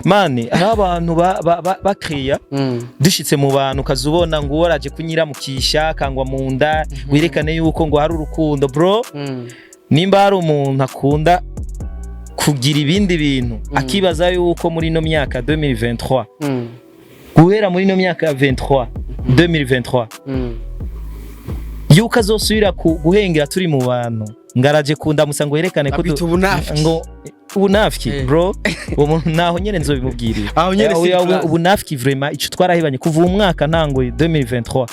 Mani, hari abantu bakriya dushitse mu bantu, ukazubona ngo uwo araje kunyiramukisha kangwa mu nda, werekane yuko ngo hari urukundo, bro. Nimba hari umuntu akunda kugira ibindi bintu, akibaza yuko muri ino myaka 2023, guhera muri ino myaka ya 23 2023, yuko azosubira guhengera turi mu bantu, ngaraje kundamusa ngo yerekane ko Abita ubunafiki. Ngo ubunafiki. Bro, uwo muntu naho nyene nzobimubwirira. Aho nyene si class. Ubunafiki vraiment, ico twarahebanye kuva uwo mwaka ntango 2023.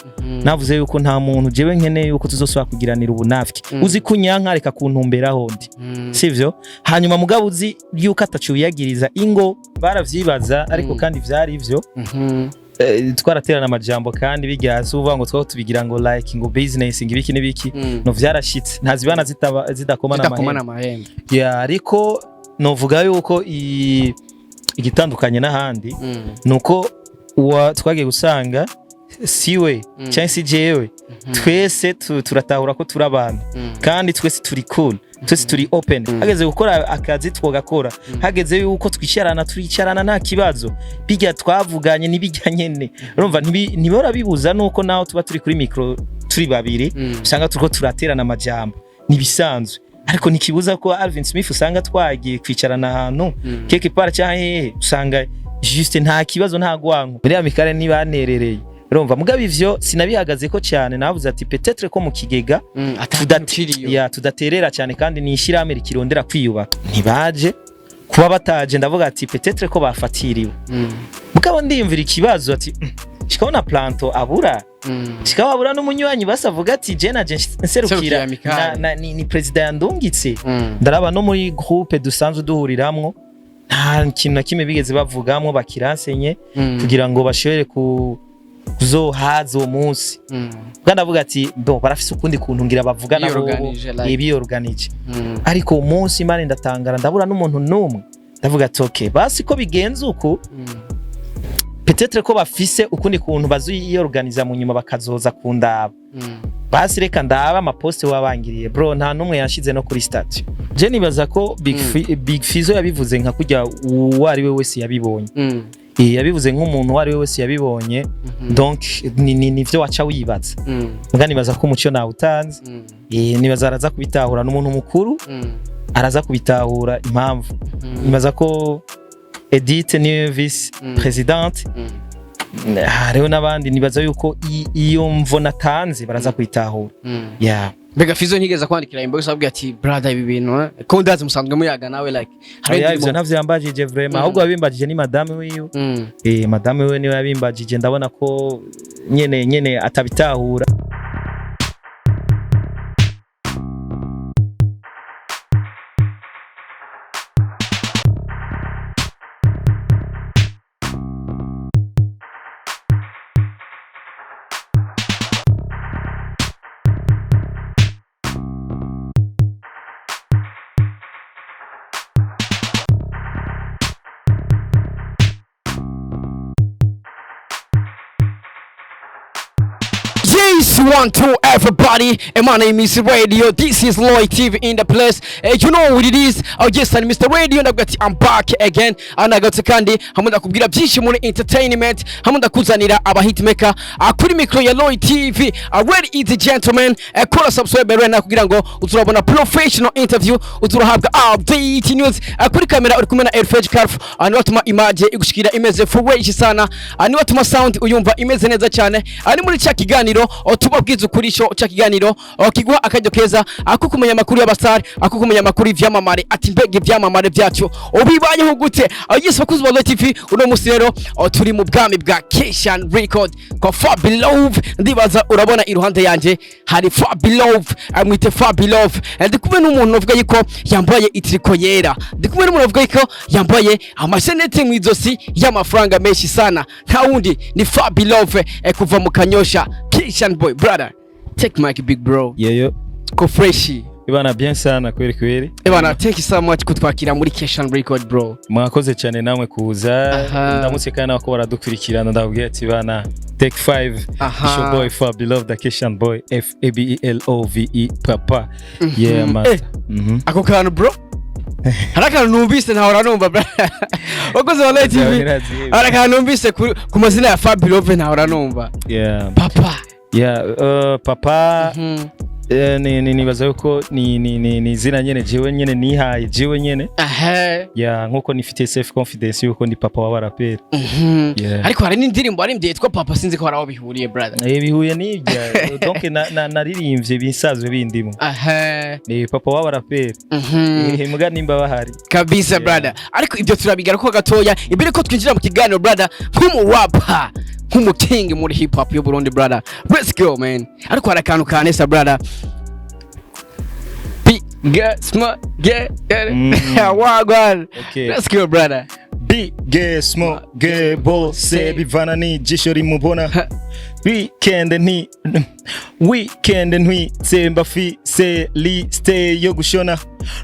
Navuze yuko nta muntu jewe nkeneye yuko tuzosubira kugiranira ubunafiki. Uzi kunyanka, reka kuntumberaho ndi, sivyo? Hanyuma mugabo uzi yuko atacu wiyagiriza ingo, baravyibaza ariko kandi vyari ivyo. Twaraterana amajambo kandi bijya si uvuga ngo twaba tubigira ngo like ngo business, ngo ibiki n'ibiki. No vyarashitse, ntazibana zidakomana zidakomana amahembe. Amahembe. Yeah, ariko novuga yuko igitandukanye n'ahandi nuko uwa twagiye gusanga siwe cyangwa si jewe, twese turatahura ko turi abantu kandi twese turi cool, twese turi open. Hageze gukora akazi twogakora, hageze yuko twicarana turicarana, nta kibazo. Bijya twavuganye n'ibijya nyene, urumva ntibora bibuza nuko naho tuba turi kuri micro turi babiri, usanga turiko turaterana amajambo, nibisanzwe, ariko ntikibuza ko Alvin Smith usanga twagiye kwicarana ahantu quelque part cyangwa hehe, usanga juste nta kibazo, nta gwanko. Muri amicale ntibanerereye, urumva. Mugabo ivyo sinabihagaze ko cyane, navuze ati peut-être ko mu kigega Atakiriyo. ya, tudaterera cyane, kandi ni ishyirahamwe rikirondera kwiyubaka. Ntibaje, kuba bataje ndavuga ati peut-être ko bafatiriwe. Mugabo ndiyumvira ikibazo ati shikabona planto abura, shikaba abura n'umunywanyi, basavuga ati je naje nserukira Nserukira amicale. na ni president yandungitse. Ndaraba no muri groupe dusanzwe duhuriramwo, nta kintu na kimwe bigeze bavugamwo bakiransenye kugira ngo bashobore ku kuzohaza uwo munsi. Bwa ndavuga ati bo barafise ukundi kuntu ngira bavugana bobo. Biyorganije, like. Biyorganije. Ariko uwo munsi mani ndatangara, ndabura n'umuntu n'umwe. Ndavuga ati okay, basi ko bigenze uku, peut-être ko bafise ukundi kuntu baziyorganiza mu nyuma bakazoza kundaba. Basi reka ndaba amaposte wabangiriye, bro, nta n'umwe yanshize no kuri statut. Je nibaza ko Big Fizzo yabivuze nka kurya uwo ari we wese yabibonye. Yabivuze nk'umuntu uwo ari we wese yabibonye, donc ni nivyo waca wibaza. Mbwa nibaza ko umuco nawutanze. Nibaza araza kubitahura, n'umuntu mukuru, araza kubitahura impamvu. Nibaza ko Edith niwe vice présidente, hariho n'abandi, nibaza yuko iyo mvo natanze baraza kuyitahura, yeah. Mbega Fizzo ntigeze kwandikira inbox abwira ati brother, ibi bintu ko ndazi musanzwe muyaga nawe, like hari Oya, indirimbo- ivyo ntavyo yambajije vraiment. Ahubwo yabimbajije ni madame wiwe. Madame wiwe niwe yabimbajije, ndabona ko nyene nyene atabitahura. Yes, one, two, everybody. And my name is Radio. This is Lloyd TV in the place. You know what it is. Oh, yes, and Mr. Radio. Ndavuga I'm back again. Anagatse kandi hamwe ndakubwira byinshi muri entertainment, hamwe ndakuzanira aba hitmaker kuri micro ya Lloyd TV. Ready is the gentleman. Kora subscribe right now kugira ngo uzurabona professional interview, uzurahabwa update news. Kuri kamera uri kumwe na Elfage Carf. Ni watuma image igushikira imeze fresh sana. Ni watuma sound uyumva imeze neza cyane. Ni muri cya kiganiro tubabwiza ukuri cyo cya kiganiro kiguha akaryo keza ako kumenya amakuru y'abastar, ako kumenya amakuru y'ivyamamare, ati mbega ivyamamare byacu ubibayeho gute? Yes, bakuzi ba Lloyd TV, uno musi rero turi mu bwami bwa Keshan Record kwa Fabilove. Ndibaza urabona iruhande yanje hari Fabilove, amwite Fabilove. Ndi kumwe n'umuntu uvuga yuko yambaye itriko yera, ndi kumwe n'umuntu uvuga yuko yambaye amashenete mu izosi y'amafaranga menshi sana, nta wundi ni Fabilove kuva mu Kanyosha. Keshan boy, brother, take mic, big bro. Yeyo. Ko fresh? Ibana bien sana, kweli kweli. Ebana, thank you so much kutwakira muri Keshan Record, bro. Mwakoze cyane namwe kuza. Ndamutse kandi nako baradukurikirana, ndababwira ati bana, take 5. It's your boy Fabi Love, the Keshan boy, F A B E L O V E, papa, yeah, master. Ako kantu, bro. Hari akantu numvise ntahora numva, bro. Wakoze wa Light TV. Hari akantu numvise ku mazina ya Fabilove ntahora numva. Papa. Yeah, papa. Nibaza yuko ni izina nyene jewe nyene nihaye jewe nyene. Yeah, nkuko nifite self confidence yuko ndi papa w'abaraperi. Ariko hari n'indirimbo waririmbye yitwa Papa, sinzi ko hari aho bihuriye, brother. Bihuye n'ibyo, donc naririmbye bisanzwe bindimo. Ni papa w'abaraperi. Muga nimba bahari. Kabisa. Brother, ariko ibyo turabigaruka gatoya imbere ko twinjira mu kiganiro, brother, nk'umurapa, nk'umuking muri hip hop y'u Burundi, brother, let's go, man. Ariko hari akantu kanesa, brother. Big get smart get get wagwan. Let's go, brother. Big small bose bivana n'ijisho rimubona. Weekend nti weekend ntwitsemba fise liste yo gushona,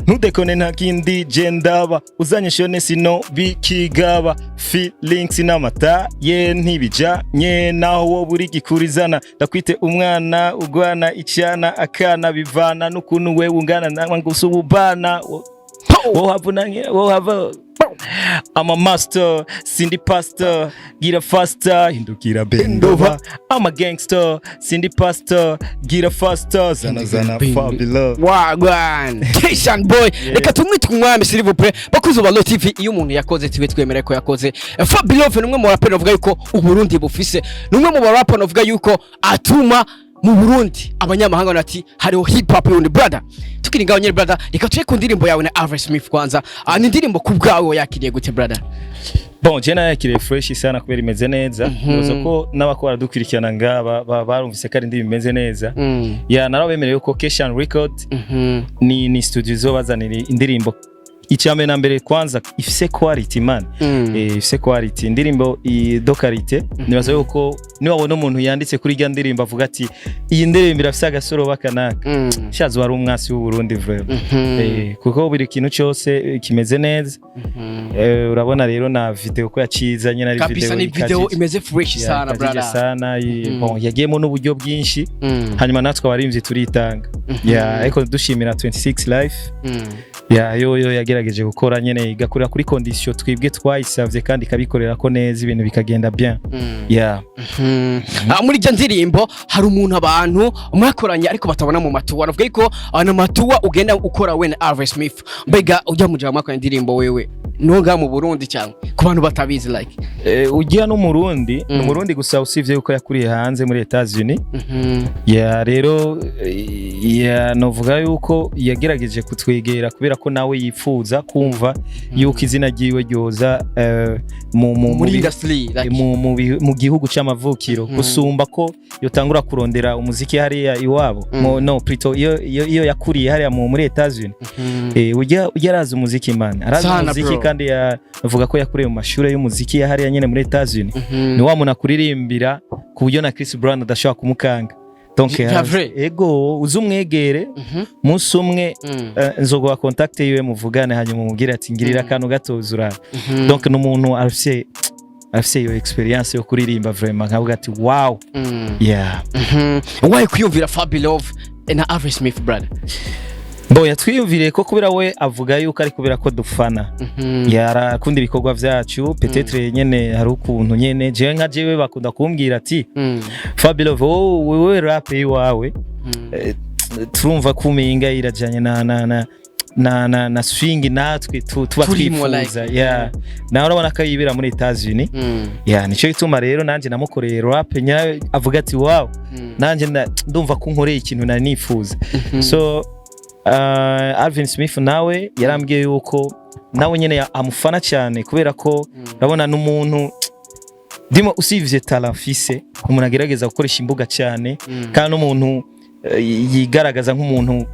ntudekone, nta kindi je ndaba uzanye shone, sino bikigaba feelings n'amata ye ntibijanye naho wowe uri gikurizana. Ndakwite umwana ugwana icyana akana bivana n'ukuntu we ungana nawe gusa ubana wohava. I'm a master, Cindy pastor, gira faster, hindukira bend over. I'm a gangster, Cindy pastor, gira faster, zana zana Fabulous. Wagwan Kishan boy, reka tumwite umwami, s'il vous plaît. Bakuze ba TV, iyo umuntu yakoze tibe twemere ko yakoze. Fabilove ni umwe mu baraperi bavuga yuko Uburundi bufise, ni umwe mu baraperi bavuga yuko atuma mu Burundi abanyamahanga bati hariho hip hop y'undi. Brother, tukiri ngaho nyene, brother, reka tuje ku ndirimbo yawe na Alvin Smith kwanza. Ah, ni indirimbo ku bwawe yakiriye gute, brother? Bon, je nayakiriye fresh sana kubera imeze neza. Nibaza ko n'abako baradukurikirana ngaba barumvise ko ari indirimbo imeze neza. Ya, narabemereye ko Keshan Record ni studio izobazanira indirimbo icyambere na mbere kwanza ifise quality, man. Ifise quality, indirimbo de qualité. Nibaza yuko niwabona umuntu yanditse kuri irya ndirimbo avuga ati iyi ndirimbo irafise agasoroba kanaka, shazi wari umwasi w'u Burundi vraiment. Kuko buri kintu cyose kimeze neza. Urabona rero na video ko yacizanye ari Kabisa. video Ni video ikajije. imeze fresh Ya, sana, ikajije brother. sana. Bon, yagiyemo n'uburyo bwinshi, hanyuma natwe abarimvyi turitanga. Ya, ariko dushimira 26 Life. Ya, yo yagerageje gukora nyene igakorera kuri condition twibwe twayisavye kandi ikabikorera ko neza, ibintu bikagenda bien. Ya. Ah, muri iryo ndirimbo hari umuntu abantu mwakoranye ariko batabona mu matuwa, navuga yuko na matuwa ugenda ukora we na Alvin Smith. Mbega ujya mu mwakoranye indirimbo wewe nuwo ngaha mu Burundi cyangwa ku bantu batabizi like? Ujya n'umurundi, ni umurundi gusa usivye yuko yakuriye hanze muri Etats-Unis. Ya, rero ya, novuga yuko yagerageje kutwegera kubera ko nawe yifuza kumva yuko izina ryiwe ryoza mu muri industry like. Mu gihugu c'amavukiro, gusumba ko yotangura kurondera umuziki hariya iwabo. No plutôt iyo yakuriye hariya muri Etats-Unis. Ujya arazi umuziki, man, arazi Sana, umuziki bro. kandi avuga ko yakuriye mu mashuri y'umuziki ya hariya nyene muri Etats-Unis. Ni wa muntu akuririmbira ku buryo na Chris Brown adashobora kumukanga. Donc Vya vrai? Ego, uze umwegere munsi umwe, nzoguha contact yiwe muvugane, hanyuma umubwire ati ngirira akantu gatoza urabe. Donc ni umuntu afise iyo experience yo kuririmba vraiment, nkavuga ati wow. Yeah. Waye kwiyumvira Fabilove na Alvin Smith, brother? Bo yatwiyumviriye ko kubera we avuga yuko ari kubera ko dufana, yarakunda ibikorwa vyacu. Peut-être nyene hari ukuntu nyene jewe nka jewe bakunda kumbwira ati Fabilove, wowe wewe rap iwawe turumva ko umenga irajanye na swing natwe tuba Turimo, twifuza. like. Yeah, nawe urabona ko yibera muri Etats-Unis. Yeah, nico gituma rero nanje namukoreye rap nyayo avuga ati wow, nanje ndumva ko nkoreye ikintu nari nifuza. So Alvin Smith nawe yarambwiye yuko nawe nyene amufana cyane kubera ko urabona n'umuntu ndimo usivye talent afise, umuntu agerageza gukoresha imbuga cyane, kandi n'umuntu yigaragaza nk'umuntu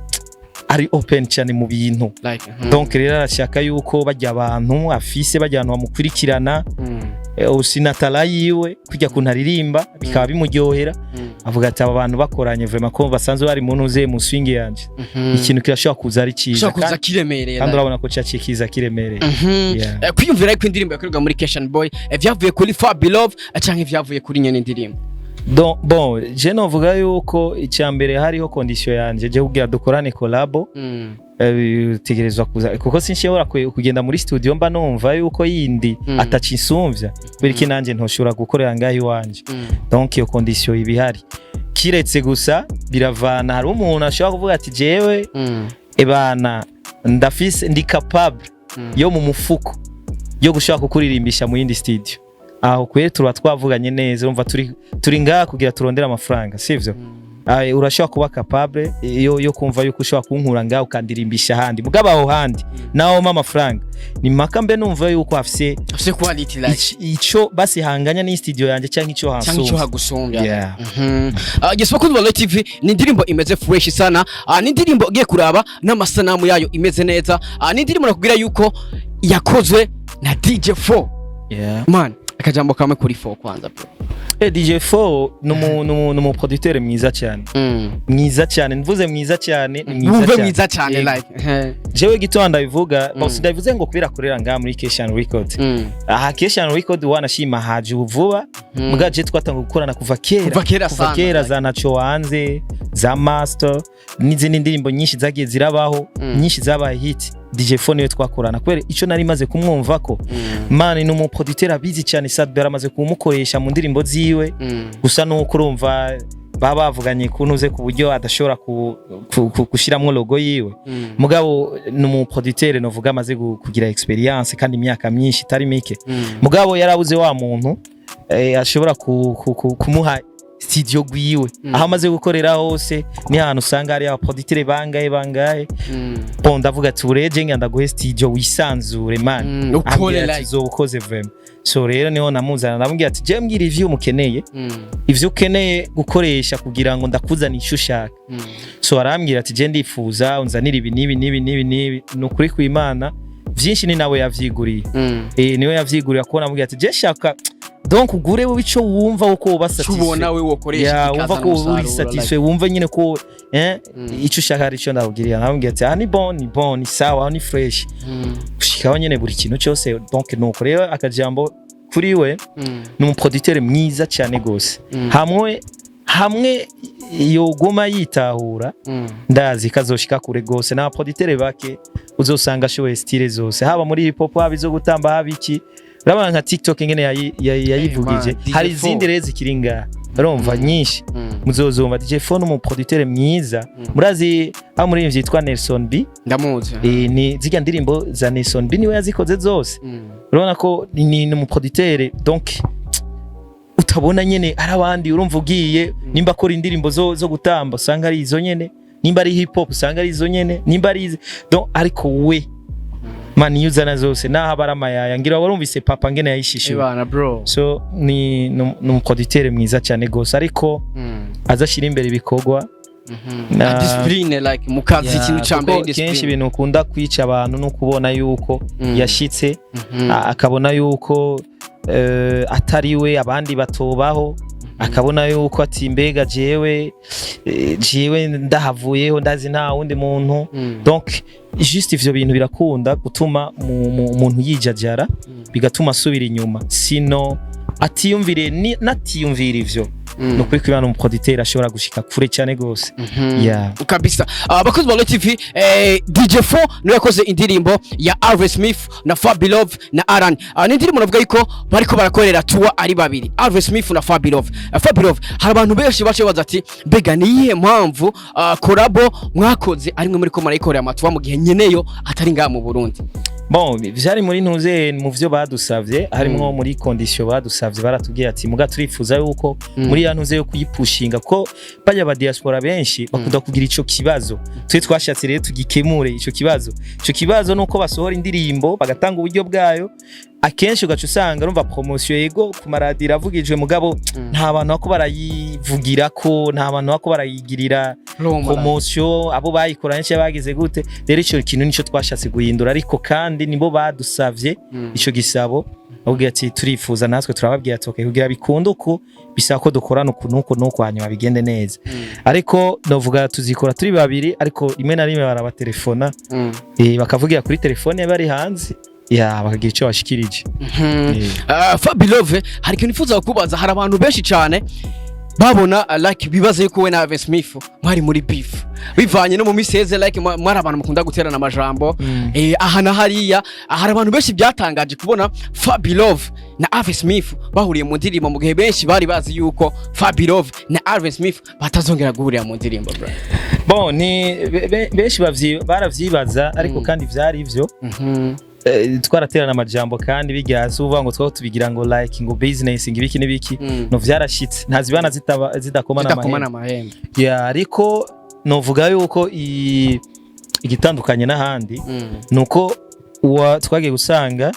ari open cyane mu bintu. Like. Donc rero arashaka yuko bajya abantu afise, bajya abantu bamukurikirana, aussi na talent yiwe kujya kuntu aririmba bikaba bimuryohera. Avuga ati aba bantu bakoranye vraiment, ko basanzwe bari mu ntuze mu swing yanje, ikintu kirashobora kuza ari cyiza. Ushobora kuza kandi kiremereye. kandi Like. urabona ko cyaciye kiza kiremereye. Yeah. Kwiyumvira yuko indirimbo yakorerwa muri Keshan Boy, vyavuye kuri Fabilove canke vyavuye kuri nyene indirimbo? Donc, bon, je novuga yuko icya mbere hariho condition yanje je kugira dukorane collabo. Utegerezwa kuza, kuko sinshobora kugenda muri studio mba numva yuko yindi atacisumvya, kubera iki nanje ntoshobora gukorera ngaho iwanje? Donc iyo condition iba ihari, kiretse gusa biravana. Hari umuntu ashobora kuvuga ati: "Jewe ebana ndafise, ndi capable yo mu mufuko yo gushobora kukuririmbisha mu yindi studio." Aho kweri tuba twavuganye neza. Urumva turi ngaha kugira turondere amafaranga, sivyo? Ay, urashobora kuba capable yo kumva yuko ushobora kunkura ngaho ukandirimbisha ahandi, mugabo aho handi naho mpa amafaranga ni mpaka mbe numva yuko hafise Afise quality like ico basi hanganya n'iyi studio yanjye canke ico cyangwa icyo hansumbya. hagusumbya. Yeah. Yes, bakunzi ba Royal TV, ni indirimbo imeze fresh sana. Ni indirimbo ugiye kuraba n'amasanamu yayo imeze neza. Ni indirimbo nakubwira yuko yakozwe na DJ 4. Man, akajambo kamwe kuri 4 kwanza, bro. DJ4 ni umu producteur mwiza cyane. Mwiza cyane, mvuze mwiza cyane, ni mwiza Wumve cyane. mwiza cyane. Yego. Like Jewe gitondo ndabivuga, mm. Ndabivuze ngo kubera akorera ngaha muri Keshan Record. Aha Keshan Record wanashima haje ubu vuba, muga je twatanga gukorana kuva kera. Kuva kera kuva sana, kera like. Za ntaco wanze, za Master n'izindi ndirimbo nyinshi zagiye zirabaho, nyinshi zabaye hit. DJ4 niwe twakorana, kubera ico nari maze kumwumva ko man ni umu producteur abizi cyane. Sadber aramaze kumukoresha mu ndirimbo ziwe. Gusa nuko urumva baba bavuganye kuntuze ku buryo adashobora gushiramwo logo yiwe. Mugabo ni umu producteur novuga amaze kugira experience kandi imyaka myinshi itari mike. Mugabo yarabuze wa muntu ashobora kumuha studio gwiwe. Aho amaze gukorera hose ni ahantu usanga hari abaproducteur bangahe bangahe. Bon, ndavuga ati: "Ureje ngira ndaguhe studio wisanzure, man." Ukore Ambwira ati: like "Uzoba ukoze vraiment." So rero niho namuzana, ndamubwira ati: "Je mbwira ivyo umukeneye, ivyo ukeneye gukoresha kugira ngo ndakuzane icyo ushaka." So arambwira ati: "Je ndifuza unzanire ibi n'ibi n'ibi n'ibi n'ibi." Ni ukuri kw'Imana, vyinshi ni nawe yavyiguriye. Niwe yavyiguriye, kuko namubwira ati: "Je shaka donc ugure wowe ico wumva uko uba satisfait." Tubona we wokoresha Ya, wumva kikazana ko uri umusaruro, satisfait, wumva nyine ko ico ushaka ari ico ndakugirira. Namubwira ati: "Ah, ni bon, ni bon, ni sawa, ni fresh." Gushikaho nyene buri kintu cyose. Donc nuko rero akajambo kuri we, ni umuproducteur mwiza cyane gose. Hamwe hamwe yoguma yitahura, ndazi kazoshika kure gose. N'abaproducteur bake uzosanga ashoboye style zose, haba muri hip hop, haba izo gutamba, haba iki. Urabona nka TikTok ingene yayivugije. Man, DJ Hari Fo. izindi rero zikiri ngaha, urumva, nyinshi. Muzozumva DJ Fo ni umuproducteur mwiza. Murazi aho umuririmbyi yitwa Nelson B? Ndamuzi. Ni zirya ndirimbo za Nelson B niwe yazikoze zose. Urabona ko ni umuproducteur donc utabona nyene ari abandi. Urumva ugiye nimba akora indirimbo zo gutamba usanga ari izo nyene, nimba ari hip hop usanga ari izo nyene, nimba ari donc ariko we man iyo uzana zose naho aba ari amayaya, ngira warumvise papa ngene yayishishuye. Ibana, bro. So ni umuproducteur mwiza cyane gose, ariko aza ashyira imbere ibikorwa. Discipline like mu kazi, ikintu ca mbere. Kuko kenshi ibintu ukunda kwica abantu no kubona yuko yashitse, akabona yuko atari we abandi batobaho, akabona yuko ati: "Mbega jewe ndahavuyeho, ndazi nta wundi muntu." Donc juste ivyo bintu birakunda gutuma umuntu yijajara, bigatuma asubira inyuma. Sino atiyumvire natiyumvira ivyo, ni ukuri kwibana umuproducteur ashobora gushika kure cyane gose. Yeah. Kabisa. Abakozi ba Royal TV, DJ 4 niwe yakoze indirimbo ya Alvin Smith na Fabilove na Alan. Ni indirimbo navuga yuko bariko barakorera tour ari babiri, Alvin Smith na Fabilove. Fabilove, hari abantu benshi bace baza ati: "Mbega ni iyihe mpamvu collabo mwakoze ari mwe muriko murayikorera amatour mu gihe nyeneyo atari ngaha mu Burundi?" Bon, vyari muri ntuze mu vyo badusavye, harimwo muri condition badusavye. Baratubwiye ati: "Muga turifuza yuko muri ya ntuze yo kuyipushinga ko bajya ba diaspora benshi bakunda kugira ico kibazo." Twe twashatse rero tugikemure ico kibazo. Ico kibazo nuko basohora indirimbo bagatanga uburyo bwayo, akenshi ugaca usanga urumva promotion yego ku maradiyo iravugijwe, mugabo nta bantu bako barayivugirako, nta bantu bako barayigirira promotion, abo bayikoranye cyangwa bagize gute. Rero ico kintu nico twashatse guhindura, ariko kandi nibo badusavye ico gisabo, babwira ati: "Turifuza." Natwe turababwira ati: "Okay, kugira bikunde uku bisaba ko dukorana uku nuku nuku, hanyuma bigende neza." Ariko novuga tuzikora turi babiri, ariko rimwe na rimwe barabatelefona, bakavugira kuri telefone bari hanze ya bakagira ico bashikirije. Fabilove, hari ikintu nifuza kukubaza. Hari abantu benshi cyane Babona like bibaze yuko we na Alvin Smith mwari muri beef, bivanye no mu miseze, like mwari abantu mukunda guterana amajambo aha na hariya. Hari abantu benshi byatangaje kubona Fabi Love na Alvin Smith bahuriye mu ndirimbo, mu gihe benshi bari bazi yuko Fabi Love na Alvin Smith batazongera guhurira mu ndirimbo, bro. Bon, ni benshi baravyibaza, ariko kandi vyari ivyo. Twaraterana amajambo, kandi bijya si uvuga ngo twaba tubigira ngo like ngo business, ngo ibiki n'ibiki. No vyarashitse, ntazibana zidakomana zidakomana amahembe. Amahembe. Yeah, ariko novuga yuko igitandukanye n'ahandi nuko uwa twagiye gusanga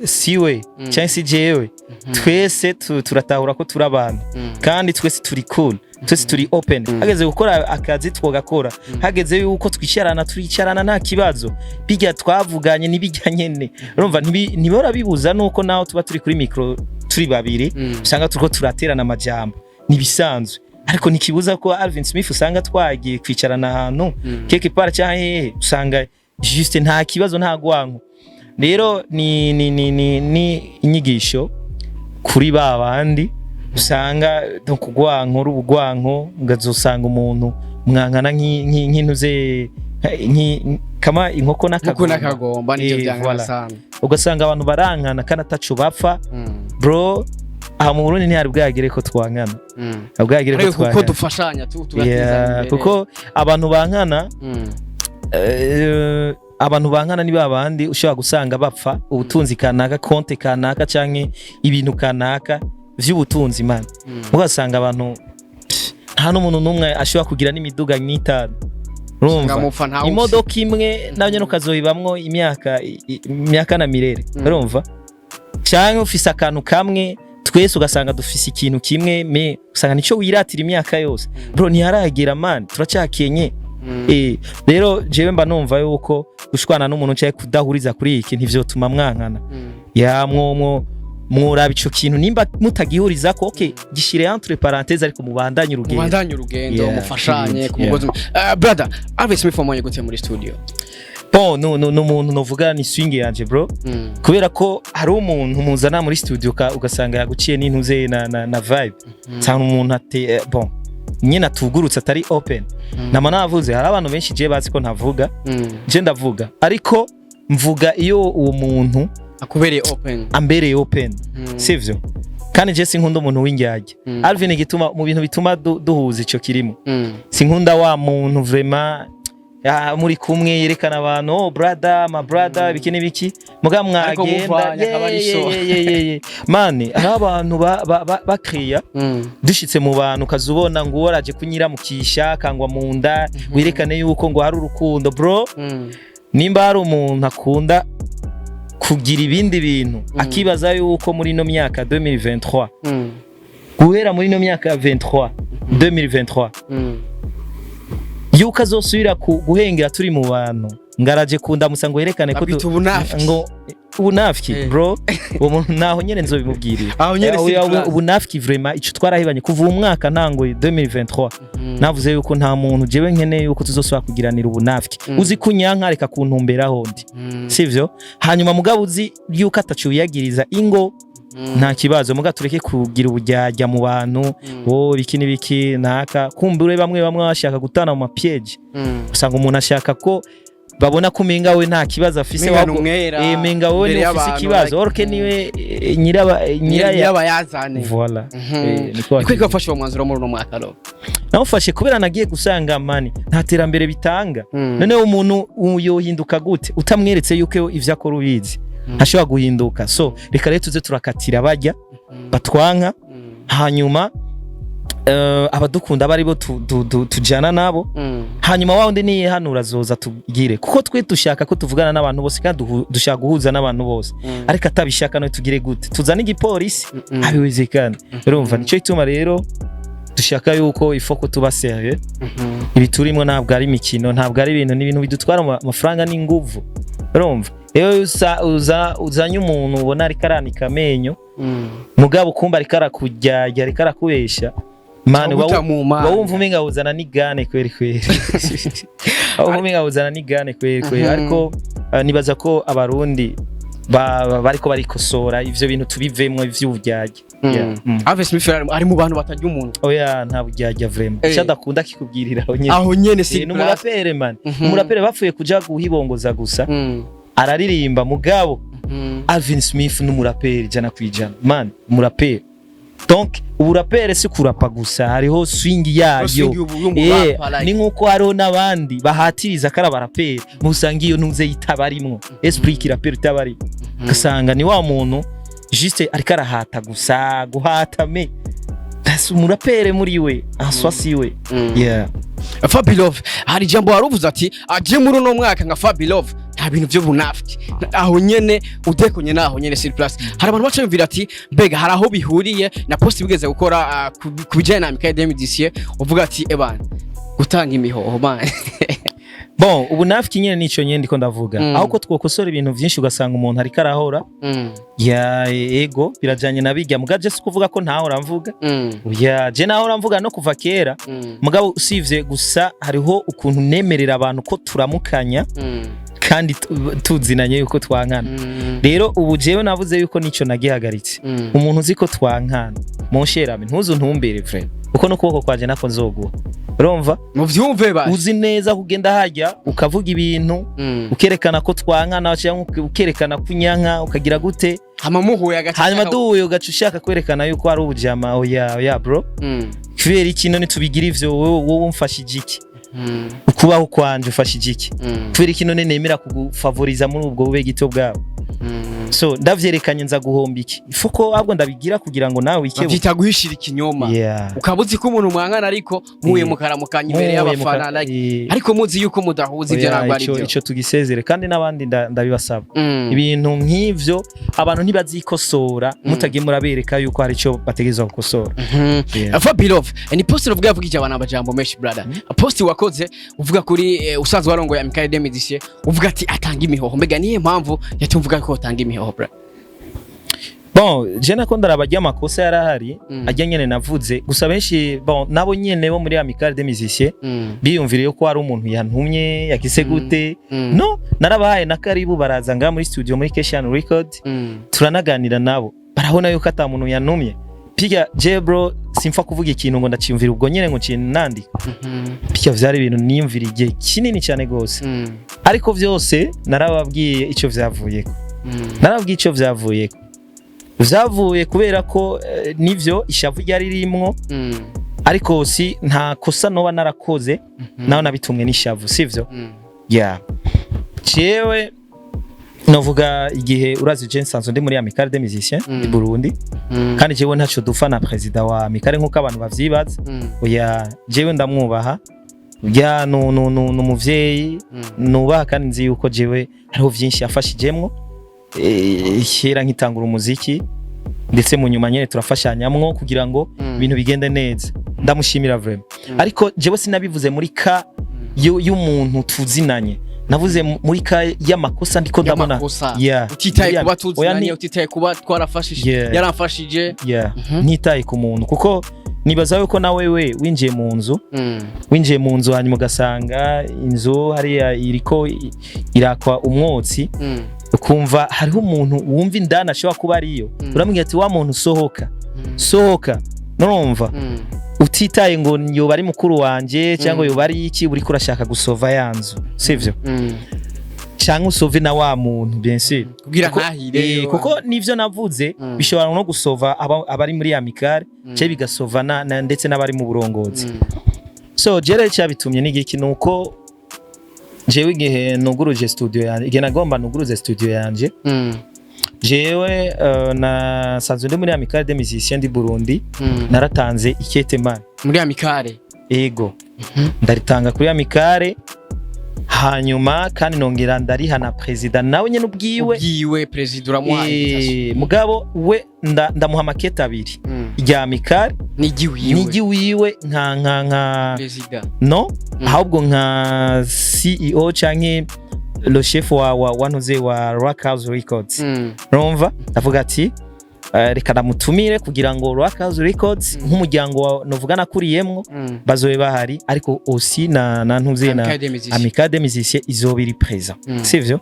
siwe cyangwa si jewe, twese turatahura ko turi abantu, kandi twese turi cool, twese turi open. Hageze gukora akazi twogakora, hageze yuko twicarana turicarana, nta kibazo. Bijya twavuganye n'ibijya nyene, urumva ntibora bibuza nuko naho tuba turi kuri micro turi babiri, usanga turiko turaterana amajambo, nibisanzwe. Ariko ntikibuza ko Alvin Smith usanga twagiye kwicarana ahantu quelque part cyangwa hehe, usanga juste nta kibazo, nta gwanko. Rero ni inyigisho kuri ba bandi usanga no kugwanko rubugwanko, ngazosanga umuntu mwankana nk'intuze kama inkoko nkuko n'akagomba. N'akagomba nicyo byangana Voilà. sana. Ugasanga abantu barankana kandi ataco bapfa. Bro, aha mu Burundi ntihari bwagere ko twankana, bwagere ko ariko kuko twankana. Dufashanya tu tugatezanya imbere. Kuko abantu bankana, abantu bankana ni babandi ushobora gusanga bapfa ubutunzi kanaka, konte kanaka canke ibintu kanaka vy'ubutunzi, man. Ugasanga abantu, pff, nta n'umuntu n'umwe ashobora kugira n'imiduga n'itanu, urumva? Ngamupfa ntawe. Imodoka imwe nayo nyene ukazoyibamwo imyaka imyaka na mirere, urumva? Canke ufise akantu kamwe, twese ugasanga dufise ikintu kimwe, mais usanga nico wiratira imyaka yose. Bro, ntiharagera, man, turacyakenye. Rero jewe mba numva yuko gushwana n'umuntu cyangwa kudahuriza kuri iki ntivyotuma mwankana. Ya, mwo mworaba ico kintu, nimba mutagihuriza ko, okay, gishire entre parenthèses, ariko mubandanye urugendo. Mubandanye urugendo, mufashanye ku mugozi umwe. Brother Alvin Smith, wamubonye gute muri studio? Bon, no umuntu novuga ni swing yanje, bro, kubera ko hari umuntu muzana muri studio ugasanga yaguciye n'intuze na vibe, cyangwa umuntu ate bon nyine atugurutse, atari open. Nama navuze, hari abantu benshi je bazi ko ntavuga. Je ndavuga, ariko mvuga iyo uwo muntu akubereye open. Ambereye open, sivyo? Kandi je sinkunda umuntu w'indyarya. Alvin, igituma mu bintu bituma duhuza ico kirimo, sinkunda wa muntu vraiment muri kumwe yerekana abantu: "Oh brother, my brother," biki n'ibiki, muga ariko mwagenda muvanye akaba ari so. Ye. Mani, hari abantu bakriya dushitse mu bantu, ukazubona ngo uwo araje kunyiramukisha kangwa mu nda, werekane yuko ngo hari urukundo. Bro, nimba hari umuntu akunda kugira ibindi bintu, akibaza yuko muri ino myaka 2023, guhera muri ino myaka 23 2023, yuko azosubira guhengera turi mu bantu, ngaraje kundamusa ngo yerekane ko Abita ubunafiki. Ngo ubunafiki. Bro, uwo muntu naho nyene nzobimubwirira. Aho nyene si class. Ubunafiki vraiment, ico twarahibanye kuva uwo mwaka ntango 2023. Navuze yuko nta muntu jewe nkeneye yuko tuzosubira kugiranira ubunafiki. Uzi kunyanka, reka kuntumberaho ndi, sivyo? Hanyuma mugabo uzi yuko atacu wiyagiriza ingo, nta kibazo. Muga tureke kugira ubujyajya mu bantu, wowe biki n'ibiki naka kumbure. Bamwe bamwe bashaka gutana mu ma pièges. Usanga umuntu ashaka ko babona ko umenga we nta kibazo afise. Menga numwera menga wowe imbere niwe ufise y'abantu, ikibazo, like, orke niwe nyiraba nyiraya nyirabayazane. Voilà. Niko. Niko wafashe uwo mwanzuro muri uno mwaka ro? Nawufashe kubera nagiye gusanga, mani, nta terambere bitanga. Noneho umuntu yohinduka gute utamweretse yuko ivyo akora ubizi? Ntashobora guhinduka. So reka rero tuze turakatira bajya batwanka, hanyuma abadukunda aba aribo tujana nabo. Hanyuma wa wundi niyihanura azoza tugire, kuko twe dushaka ko tuvugana n'abantu bose, kandi dushaka guhuza n'abantu bose. Ariko atabishaka nawe tugire gute? Tuzane igipolisi? Abiwezekana, urumva? Nicyo gituma rero dushaka yuko ifoko tuba sérieux. Ibi turimo ntabwo ari imikino, ntabwo ari ibintu, ni ibintu bidutwara amafaranga n'inguvu, urumva? Iyo uzanye umuntu ubona ariko aranika amenyo, mugabo kumba ariko arakujyajya, ariko arakubesha, mani, Aguta mu mana. uba wumva umenga wuzana n'igane kweri kweri, uba wumva umenga wuzana n'igane kweri kweri. Ariko nibaza ko Abarundi bariko barikosora, ivyo bintu tubivemwo ivy'uburyarya. Yeah. Alvin Smith ari mu bantu batarya umuntu. Oya, nta buryarya vraiment. Icyo adakunda kikubwirira aho nyene. Aho nyene si Ni umurapere man. Umurapere bapfuye kuja guhibongoza gusa. Araririmba mugabo. Alvin Smith ni umuraperi 100% man, umuraperi. Donc uburapere si kurapa gusa, hariho swing yayo. Swing y'umurapa, like. Ni nkuko hariho n'abandi bahatiriza ko ari abaraperi, musanga iyo ntuze itabarimwo esprit kiraperi itabarimo, ugasanga ni wa muntu juste ariko arahata gusa guhata, mais si umurapere muri we aswa siwe. Yeah. Fabilove, hari ijambo wari uvuze ati aje muri uno mwaka nka Fabilove nta bintu byo bunafiki. Aho nyene udekonye, naho nyene sur place hari abantu baca bumvira ati mbega hari aho bihuriye na post bigeze gukora ku bijyanye na Amicale des Musiciens, uvuga ati ebana gutanga imihoho man. Bon, ubu nafiki nyene nico nyene ndiko ndavuga. Aho ko twokosora ibintu vyinshi, ugasanga umuntu ariko arahora. Ya, ego, birajanye na bijya mugaje, si kuvuga ko ntahora mvuga. Ya, je nahora mvuga no kuva kera. Mugabo usivye gusa hariho ukuntu nemerera abantu ko turamukanya kandi tuzinanye yuko twankana. Rero ubu jewe navuze yuko nico nagihagaritse. Umuntu uzi ko twankana, mon cher ami, ntuzu ntumbere vraiment, uko n'ukuboko kwanje nako nzoguha, urumva? Muvyumve ba. Uzi neza kugenda hajya ukavuga ibintu, ukerekana ko twankana cyangwa ukerekana ko unyanka, ukagira gute. Hama muhuye agace. Hanyuma duhuye ugaca ushaka kwerekana yuko ari ubujama. Oya, oya bro. Kubera iki none tubigira ivyo? Wowe umfashije iki? Ukubaho kwanje ufashije iki? Kubera iki none nemera kugufavoriza muri ubwo bube gito bwawe? So ndavyerekanye nza guhomba iki? Ifuko ahubwo ndabigira kugira ngo nawe wikebuke. Bavyita guhishira ikinyoma. Ukaba uzi ko umuntu mwangana ariko muhuye mukaramukanya imbere Muhuye y'abafana, like, ariko muzi yuko mudahuza, ivyo Oya, ntabwo ari ico byo. Ico tugisezere, kandi n'abandi ndabibasaba. Ibintu nk'ivyo abantu ntibazikosora mutagiye murabereka yuko hari ico bategerezwa gukosora. Yeah. Fabilove, ni post uvuga yavugije abantu amajambo menshi brother. Post wakoze uvuga kuri usanzwe warongoye Amicale des Musiciens, uvuga ati atanga imihoho. Mbega niye mpamvu yatumva uvuga ko atanga imihoho brother? Bon, je nako ndaraba ajya amakosa yarahari. Ajya nyene navuze gusa, benshi, bon, nabo nyene bo muri Amicale des Musiciens biyumviriye ko hari umuntu yantumye yagize gute. No narabahaye na karibu, baraza ngaha muri studio muri Keshan Record. Turanaganira nabo, barabona yuko ata muntu yantumye. Piga je bro, simfa kuvuga ikintu ngo ndaciyumvira ubwo nyene ngo nandika. Piga vyari ibintu niyumvira igihe kinini cyane gose. Ariko vyose narababwiye ico vyavuyeko. Narababwiye ico vyavuyeko. Vyavuye kubera ko nivyo ishavu ryari ririmwo. Ariko si nta kosa noba narakoze, naho nabitumwe n'ishavu, sivyo? Yeah, jewe novuga igihe urazi je nsanzwe ndi muri Amicale des Musiciens di Burundi. Kandi jewe ntaco dufa na président wa Amicale nkuko abantu bavyibaza. Oya, jewe ndamwubaha, ya nu umuvyeyi nubaha, kandi nzi yuko jewe hariho vyinshi yafashijemwo kera nkitangura umuziki, ndetse mu nyuma nyene turafashanyamwo kugira ngo ibintu bigende neza. Ndamushimira vraiment. Ariko jewe sinabivuze muri ka y'umuntu tuzinanye, navuze muri ka y'amakosa ndiko ndabona. Y'amakosa. Yeah. Utitaye kuba Oya, tuzinanye, utitaye kuba twarafashije, yaramfashije. Yeah. Ntitaye ku muntu, kuko nibaza yuko na wewe winjiye mu nzu, winjiye mu nzu hanyuma ugasanga inzu hariya iriko irakwa umwotsi, ukumva hariho umuntu wumva indani ashobora kuba ariyo, uramubwira ati wa muntu sohoka, sohoka, nurumva? Utitaye ngo yoba ari mukuru wanje cyangwa yoba ari iki, uriko urashaka gusova ya nzu, sivyo? Cyangwa usove na wa muntu, bien sûr. Kugira ntahire. Kuko nivyo navuze bishobora no gusova abari muri amicale cyangwa bigasova ndetse n'abari mu burongozi. So jere cyabitumye ni igiki? Nuko jewe igihe nuguruje studio yanje, igihe nagomba nuguruze studio yanje, jewe nasanzwe ndi muri Amicale des Musiciens du Burundi. Naratanze ikete man. Muri amicale? Ego, ndaritanga kuri amicale, hanyuma kandi nongera ndariha na président nawe nyene ubwiwe. Ubwiwe perezida uramuha invitation. Mugabo we ndamuha makete abiri, irya amicale n'igiwiwe. N'igiwiwe nka perezida. No, ahubwo nka CEO canke le chef wa ntuze wa Rock House Records. Urumva, ndavuga ati reka ndamutumire kugira ngo Rock House Records nk'umuryango wa novuga nakuriyemwo bazobe bahari, ariko aussi na ntuze na Amicale des Musiciens. Amicale des Musiciens izoba iri présent. Sivyo?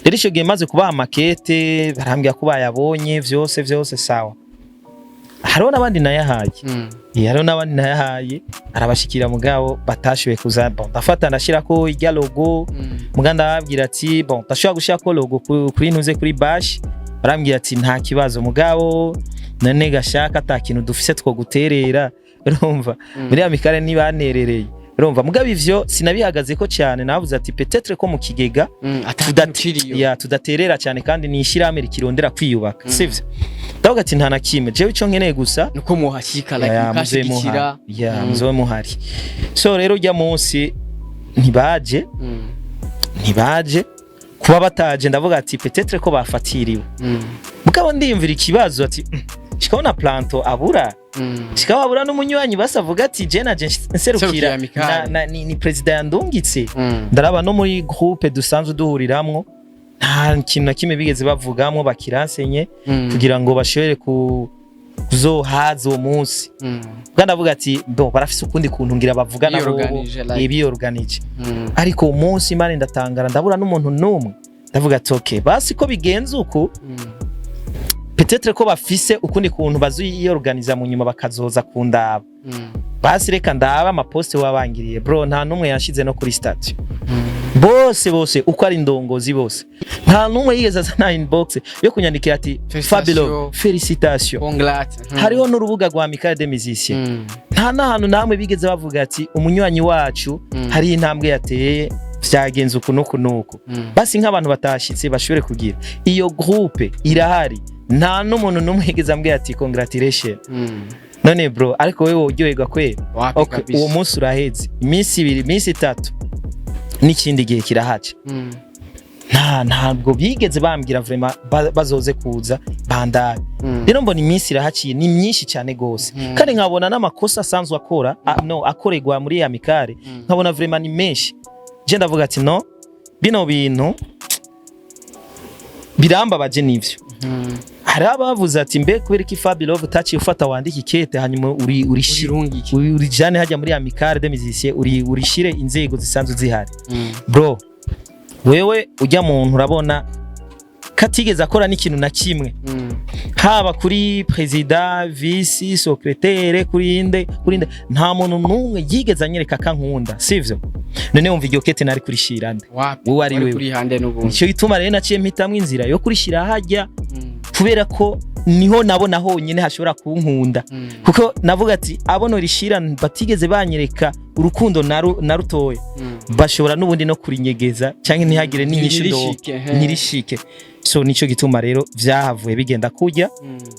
Rero ico gihe maze kubaha makete, barambwira ko bayabonye vyose vyose, sawa. Hariho n'abandi nayahaye. Hariho n'abandi nayahaye arabashikira, mugabo batashoboye kuza. Bon, ndafata ndashirako irya logo, muga ndababwira ati: "Bon, ndashobora gushirako logo kuri ntuze, kuri bash." Barambwira ati: "Nta kibazo, mugabo none gashaka ata kintu dufise two guterera." Urumva, muri amicale ntibanerereye, urumva. Mugabo ivyo sinabihagazeko cyane, navuze ati peut-être ko mu kigega Kiriyo. ya, tudaterera cyane, kandi ni ishyirahamwe rikirondera kwiyubaka, sivyo? Ndavuga ati: "Nta na kimwe, jewe ico nkeneye gusa nuko muhashyika, like, ya, muze mukashigikira." Muhari ya, muzobe muhari. So rero ujya munsi ntibaje. Ntibaje. Kuba bataje, ndavuga ati peut-être ko bafatiriwe. Mugabo ndiyumvira ikibazo ati: "Shikaho planto abura, shikaho abura n'umunywanyi." Basavuga ati: "Je naje nserukira Nserukira amicale." Na, ni president yandungitse. Ndaraba no muri groupe dusanzwe duhuriramwo, nta kintu na kimwe bigeze bavugamwo bakiransenye kugira ngo bashobore kuzohaza uwo munsi. Bwa ndavuga ati: "Bon, barafise ukundi kuntu ngira bavugana bobo." Biyorganije, like. Biyorganije. Ariko uwo munsi, Imana, ndatangara, ndabura n'umuntu n'umwe. Ndavuga ati: "Okay, basi ko bigenze uku, peut-être ko bafise ukundi kuntu baziyorganiza mu nyuma bakazoza kundaba. Basi reka ndaba ama posts wabangiriye." Bro, nta n'umwe yashize no kuri statut. Bose bose uko ari indongozi bose, nta n'umwe yigeze azana inbox yo kunyandikira ati: "Félicitations. Fabio, félicitations." Congrats. Hariho n'urubuga rwa Amicale des Musiciens, nta n'ahantu namwe bigeze bavuga ati: "Umunywanyi wacu hari intambwe yateye, vyagenze uku n'uku n'uku." Basi nk'abantu batashitse bashobore kugira iyo groupe irahari, nta n'umuntu n'umwe yigeze ambwira ati: "Congratulation." None bro, ariko wewe woryoherwa kweli? Wapi. Okay, Kabisa. uwo munsi uraheze, iminsi 2, iminsi 3, n'ikindi gihe kirahaca, ntabwo bigeze bambwira vraiment bazoze kuza bandabe. Rero mbona iminsi irahaciye, ni myinshi cyane gose, kandi nkabona n'amakosa asanzwe akora no akorerwa muri amicale, nkabona vraiment ni menshi. Je ndavuga ati: "No, bino bintu birambabaje." Nivyo, hari abavuze ati: "Mbe kubera iki Fabilove utaciye ufata wandika ikete, hanyuma uri urishire Urirungike. Urijane hajya muri amicale des musiciens, uri urishire inzego zisanzwe zihari?" Bro, wewe ujya muntu urabona katigeze akora n'ikintu na kimwe, haba kuri président, vice, secrétaire, kuri inde, kuri inde, nta muntu n'umwe yigeze anyereka kankunda, sivyo? None wumva iryo kete nari kurishira nde? Wapi. Wowe ari Wari wewe. kuri hande n'ubundi. Nicyo gituma rero naciye mpitamwo inzira yo kurishira hajya, kubera ko niho nabona honyine hashobora kunkunda, kuko navuga ati: "Abo norishira batigeze banyereka urukundo na rutoya, bashobora n'ubundi no kurinyegeza cyangwa ntihagire n'inyishu ndo." Ntirishike, he. Ntirishike. So nico gituma rero vyahavuye bigenda kurya.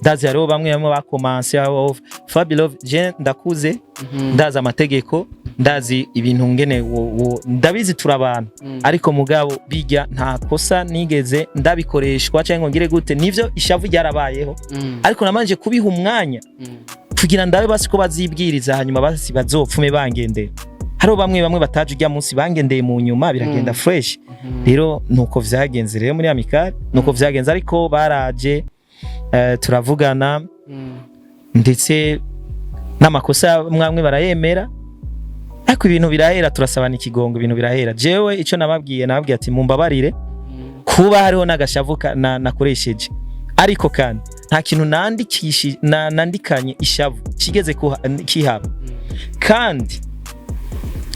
Ndazi hariho bamwe bamwe bakomanse abo Fabilove. Je ndakuze, ndazi amategeko, ndazi ibintu ngene ndabizi, turi abantu. Ariko mugabo bijya nta kosa nigeze ndabikoreshwa cyangwa ngo ngire gute. Nivyo, ishavu ryarabayeho, ariko namanje kubiha umwanya kugira ndabe basi ko bazibwiriza, hanyuma basi bazopfume bangendera. Hariho bamwe bamwe bataje ujya munsi, bangendeye mu nyuma, biragenda fresh. Rero nuko vyagenze rero muri amicale, nuko vyagenze. Ariko baraje, turavugana, ndetse n'amakosa mwamwe barayemera, ariko ibintu birahera, turasabana ikigongo, ibintu birahera. Jewe ico nababwiye ati: "Mumbabarire kuba hariho n'agashavu nakoresheje, ariko kandi nta kintu nandikishije nandikanye ishavu kigeze kihaba, kandi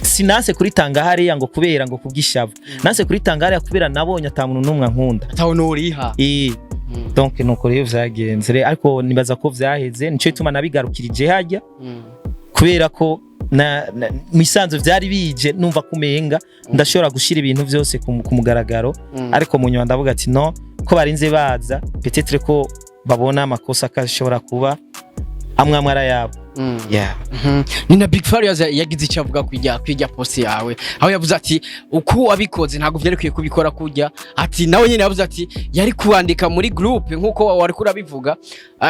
sinanse kuritanga hariya ngo kubera ngo kubwishavu. Nanse kuritanga hariya kubera nabonye ata muntu n'umwe ankunda." Ataho nuriha. Donc nuko rero vyagenze. Ariko nibaza ko vyaheze, nico gituma nabigarukirije hajya, kubera ko na misanzu vyari bije numva kumenga ndashobora gushira ibintu vyose ku mugaragaro. Ariko mu nyuma ndavuga ati: "No, ko barinze baza, peut-être ko babona amakosa akashobora kuba amwe amwe arayabo." Yeah. Ni na Big Farious yagize icyo avuga kwijya post yawe, aho yavuze ati: "Uko wabikoze ntabwo vyerekwiye kubikora kujya." Ati nawe nyine yavuze ati yari kuandika muri groupe nkuko wari kurabivuga.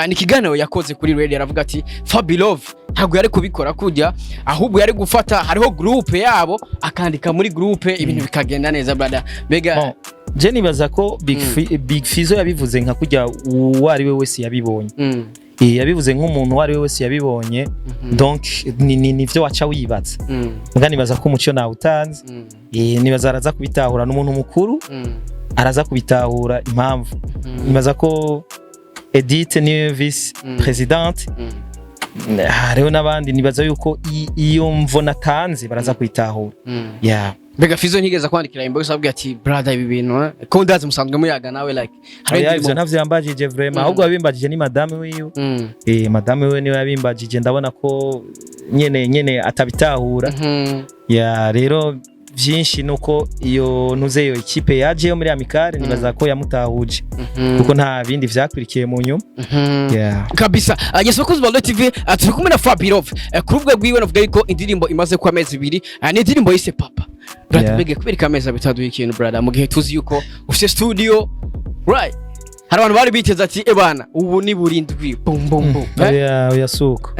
Ni ikiganiro yakoze kuri radio, aravuga ati: "Fabilove ntabwo yari kubikora kujya, ahubwo yari gufata hariho groupe yabo akandika muri groupe, ibintu bikagenda neza." Brother, mbega? Bon, je nibaza ko Big Fizzo yabivuze nka kujya uwo ari we wese yabibonye. Yabivuze nk'umuntu uwo ari we wese yabibonye. Donc ni nivyo waca wibaza. Mbwa nibaza ko umuco nawutanze. Nibaza araza kubitahura, n'umuntu mukuru, araza kubitahura impamvu. Nibaza ko Edith niwe vice présidente. Hariho n'abandi. Nibaza yuko iyo mvo natanze baraza kuyitahura, yeah. Mbega Fizo ntigeze kwandikira inbox abwira ati: "Brother, ibi bintu ko ndazi musanzwe muyaga nawe, like hari Oya, indirimbo?" ivyo ntavyo yambajije vraiment. Ahubwo yabimbajije ni madame wiwe. Madame wiwe niwe yabimbajije. Ndabona ko nyene nyene atabitahura. Ya, rero vyinshi nuko iyo ntuze iyo équipe yaje yo muri Amicale, nibaza ko yamutahuje, kuko nta bindi vyakurikiye mu nyuma. Yeah. Kabisa. Yes, bakunzi ba Royal TV, turi kumwe na Fabirov. Ku rubuga rwiwe navuga yuko indirimbo imaze ku amezi 2, ni indirimbo yise Papa. Brother, mbega kubera ko amezi 2 utaduha ikintu, brother, mu gihe tuzi yuko ufite studio, right? Hari abantu bari biteze ati: "Ebana, ubu ni burindwi, bum bum bum." Eh? Oya, oya, suko.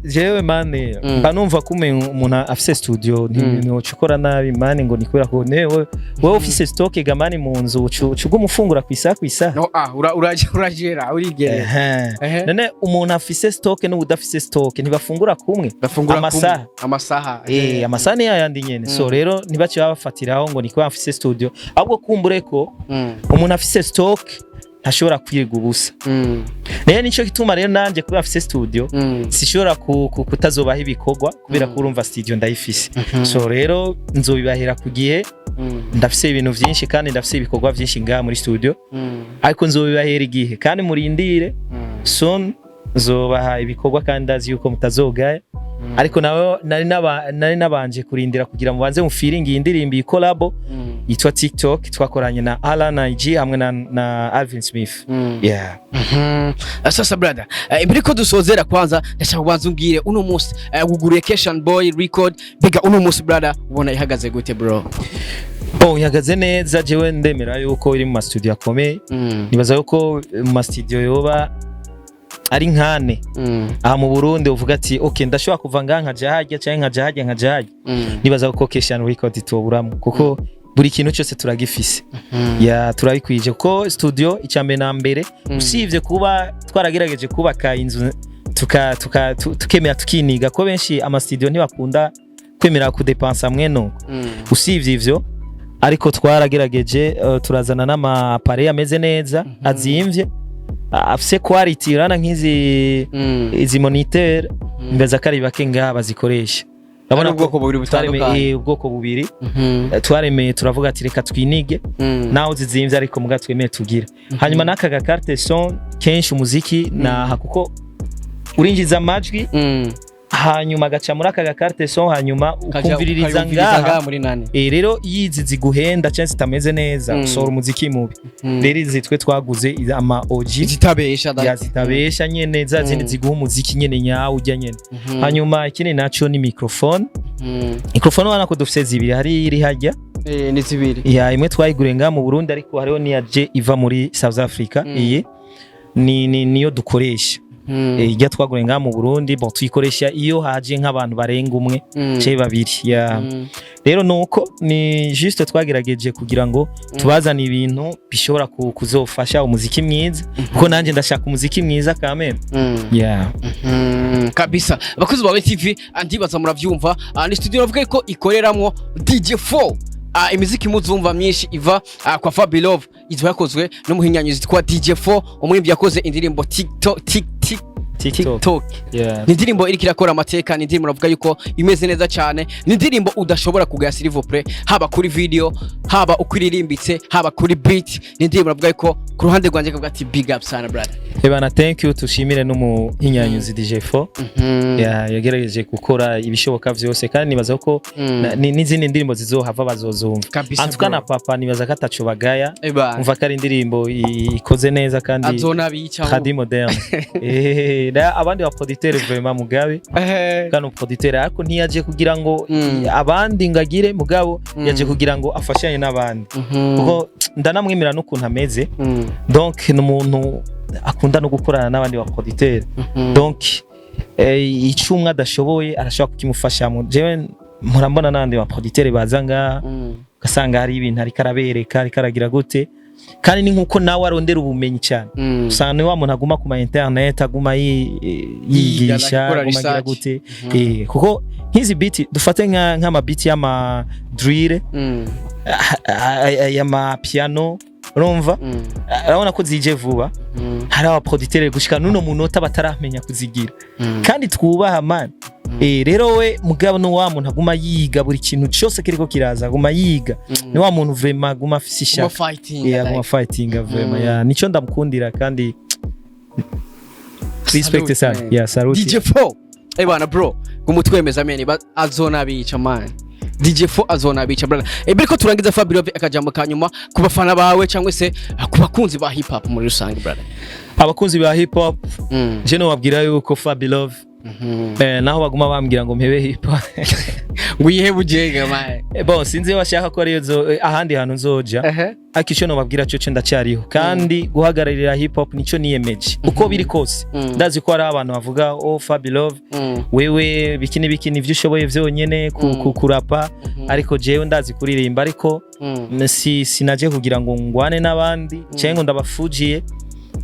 Jewe man, mba numva ko umuntu afise studio ntiwoca ukora nabi, man, ngo ni kubera ko newe wewe ufise stock ga, man, mu nzu uca uguma ufungura kw'isaha kw'isaha. No, uragera urigera. Ehe. None umuntu afise stock n'udafise stock ntibafungura kumwe? Bafungura Amasaha. kumwe. Amasaha. Amasaha ni yayandi nyene. So rero ntibace babafatiraho ngo ni kubera afise studio, ahubwo kumbure ko umuntu afise stock ntashobora kwirirwa ubusa. Rero nico gituma rero nanje kubera afise studio sishobora kutazobaha ibikorwa, kubera ko urumva studio ndayifise. So rero nzobibahera ku gihe. Ndafise ibintu vyinshi kandi ndafise ibikorwa vyinshi ngaha muri studio, ariko nzobibahera igihe kandi murindire. Soon nzobaha ibikorwa kandi ndazi yuko mutazogaya, ariko nawe nari nabanje kurindira kugira mubanze mufiringi iyi ndirimbo, iyi collabo yitwa TikTok twakoranye na Alan IG hamwe na Alvin Smith, yeah. Sasa brother, imbere ko dusozera, kwanza ndashaka kubanza umbwire uno munsi wuguruye Keshan Boy Record. Mbega uno munsi, brother, ubona ihagaze gute, bro? Bon, ihagaze neza. Jewe ndemera yuko iri mu ma studio akomeye. Nibaza yuko mu ma studio yoba ari nkane aha mu Burundi, uvuga ati: "Okay, ndashobora kuva ngaha nkaja harya, canke nkaja harya, nkaja harya." Nibaza ko Keshan Record itoburamo, kuko buri kintu cyose turagifise, ya, turabikwije, kuko studio icya mbere na mbere, usibye kuba twaragerageje kubaka inzu tukemera tukiniga, ko benshi ama studio ntibakunda kwemera kudepansa mwene. Usibye ivyo ariko twaragerageje, turazana n'ama appareil ameze neza, azimvye, afise quality. Urabona nk'izi izi moniteur, mbeza ko ari bake ngaha bazikoresha. Urabona Hari ubwoko ko bubiri butandukanye. Ubwoko bubiri. Twaremeye turavuga ati: "Reka twinige naho zizimvye, ariko muga twemeye tugira." Hanyuma n'aka ga carte son, kenshi umuziki naha, kuko urinjiza amajwi, hanyuma agaca muri aka ga carte son, hanyuma ukumviririza ukayumviriza ngaha. Muri nani? Rero iyo izi ziguhenda cyangwa zitameze neza, usohora umuziki mubi. Rero izi twe twaguze ama OG zitabesha. Ya, zitabesha nyene, za zindi ziguha umuziki nyene nyawo ujya nyene. Hanyuma ikindi naco ni microphone. Microphone ubona ko dufise zibiri, hari iri hajya. Eh, ni zibiri. Ya, imwe twayiguriye ngaha mu Burundi, ariko hariho n'iya je iva muri South Africa. Iyi ni niyo dukoresha. Ijya twaguriye ngaha mu Burundi, bon, tuyikoresha iyo haje nk'abantu barenga umwe canke babiri, ya. Rero nuko ni juste twagerageje kugira ngo tubazane ibintu bishobora kuzofasha umuziki mwiza, kuko nanjye ndashaka umuziki mwiza kameme, yeah. Kabisa. Abakozi ba TV, ndibaza muravyumva. Ni studio navuga ko ikoreramwo DJ4. Imiziki muzumva myinshi iva kwa Fabilove izo yakozwe n'umuhinyanyuzi twa DJ4, umuririmbyi yakoze indirimbo TikTok, tik tik. TikTok. TikTok. Yeah. Ni indirimbo iriko irakora amateka, ni indirimbo navuga yuko imeze neza cyane, ni indirimbo udashobora kugaya, s'il vous plaît, haba kuri video, haba uko iririmbitse, haba kuri beat. Ni indirimbo navuga yuko ku ruhande rwanjye kavuga ati: "Big up sana, brother." Ebana, thank you. Tushimire n'umuhinyanyuzi DJ4. Yeah, yagerageje gukora ibishoboka vyose kandi nibaza ko n'izindi ndirimbo zizohava bazozumva. Kabisa, Antuka bro. na papa nibaza ko ataco bagaya. Ebana. Umva ko ari indirimbo ikoze neza kandi azona bicaho. Tradi moderne. Na abandi ba producteur vraiment, Mugabe kano producteur, ariko ntiyaje kugira ngo abandi ngagire mugabo, yaje kugira ngo afashanye n'abandi, kuko ndanamwemera n'ukuntu ameze. Donc ni umuntu akunda no gukorana n'abandi ba producteur. Donc icyo umwe adashoboye arashobora kukimufashamo. Jewe mpora mbona n'abandi ba producteur baza ngaha, ugasanga hari ibintu ariko arabereka, ariko aragira gute, kandi ni nkuko nawe arondera ubumenyi cyane. Usanga ni wa muntu aguma ku ma internet, aguma yigisha, gukora aguma agira research. gute. Kuko nk'izi beat dufate nk'ama beat y'ama drill, y'ama piano. Urumva, urabona ko zije vuba. Hari abaproducteur gushika nuno munota bataramenya kuzigira kandi twubaha, man. Rero we mugabo ni wa muntu aguma yiga buri kintu cyose kiriko kiraza, aguma yiga. Ni wa muntu vraiment aguma afise Guma ishaka. fighting. Yeah, aguma fighting vraiment. Yeah, nico ndamukundira kandi respect Salute, sana. man. Yeah, salute. DJ 4, eh bana, bro, gumutwemeza man, azonabica, man. DJ 4 azonabica, brother. Biriko turangiza, Fabio, akajambo kanyuma ku bafana bawe cyangwa se ku bakunzi ba hip hop muri rusange, brother. Abakunzi ba hip hop, je nobabwira yuko Fabi Love, naho baguma bambwira ngo mpebe hip hop, ngo uyihe bujega, man. Bon, sinzi iyo bashaka ko ariyo ahandi hantu nzoja, ariko icyo nobabwira cyo ndacyariho kandi guhagararira hip hop nico niyemeje uko biri kose. Ndazi ko hari abantu bavuga: "Oh, Fabi Love, wewe biki n'ibiki, nivyo ushoboye vyonyene kurapa." Ariko jewe ndazi kuririmba, ariko si sinaje kugira ngo ngwane n'abandi cyangwa ngo ndabafujiye.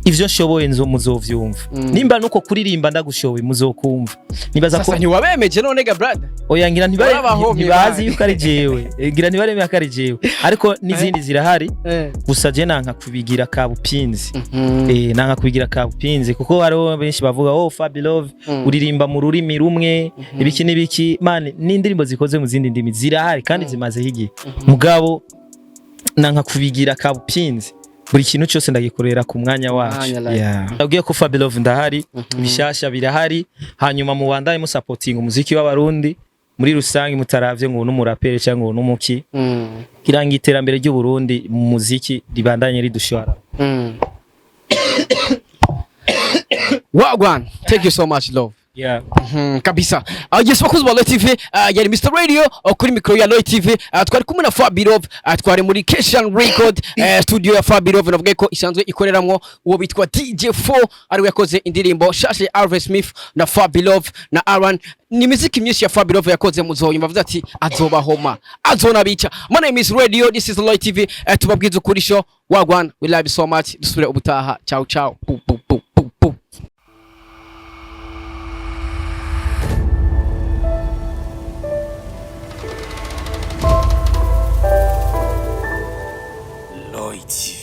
Ivyo nshoboye nzo muzovyumva. Nimba nuko kuririmba ndagushoboye, muzokumva. Nibaza ko Sasa ntiwabemeje none ga, brother? Oya, ngira ntibare Warabahomye, ntibazi man. yuko ari jewe. Ngira ntibaremeye ko ari jewe, ariko n'izindi zirahari. Gusa je nanka kubigira kabupinzi. Nanka kubigira kabupinzi kuko hariho benshi bavuga: "Oh, Fabi Love, uririmba mu rurimi rumwe, ibiki n'ibiki." Man, n'indirimbo zikoze mu zindi ndimi zirahari kandi zimazeho igihe. Mugabo nanka kubigira kabupinzi, buri kintu cyose ndagikorera ku mwanya wacu. Mwanya, like. Yeah. Ndabwiye ko Fabi Love ndahari, bishasha birahari. Hanyuma mubandanye musapotinga umuziki w'Abarundi muri rusange, mutaravye ngo n'umuraperi cyangwa ngo n'umuki, kugira ngo iterambere ry'u Burundi mu muziki ribandanye ridushora. Wagwan, thank you so much, love. Yeah. Kabisa. Yes, bakunzi ba Roy TV, yari Mr Radio kuri mikro ya Roy TV. Twari kumwe na Fabirov, twari muri Keshan Record, studio ya Fabirov, navuga ko isanzwe ikoreramwo uwo bitwa DJ4, ari we yakoze indirimbo shasha ya Alvin Smith na Fabirov na Aaron. Ni miziki myinshi ya Fabirov yakoze, muzoyumva avuze ati azobahoma, azonabica. My name is Radio, this is Roy TV. Tubabwiza ukuri show. Wagwan, we love you so much. Dusubire ubutaha. Ciao ciao. Bu bu bu bu bu. Lloyd TV.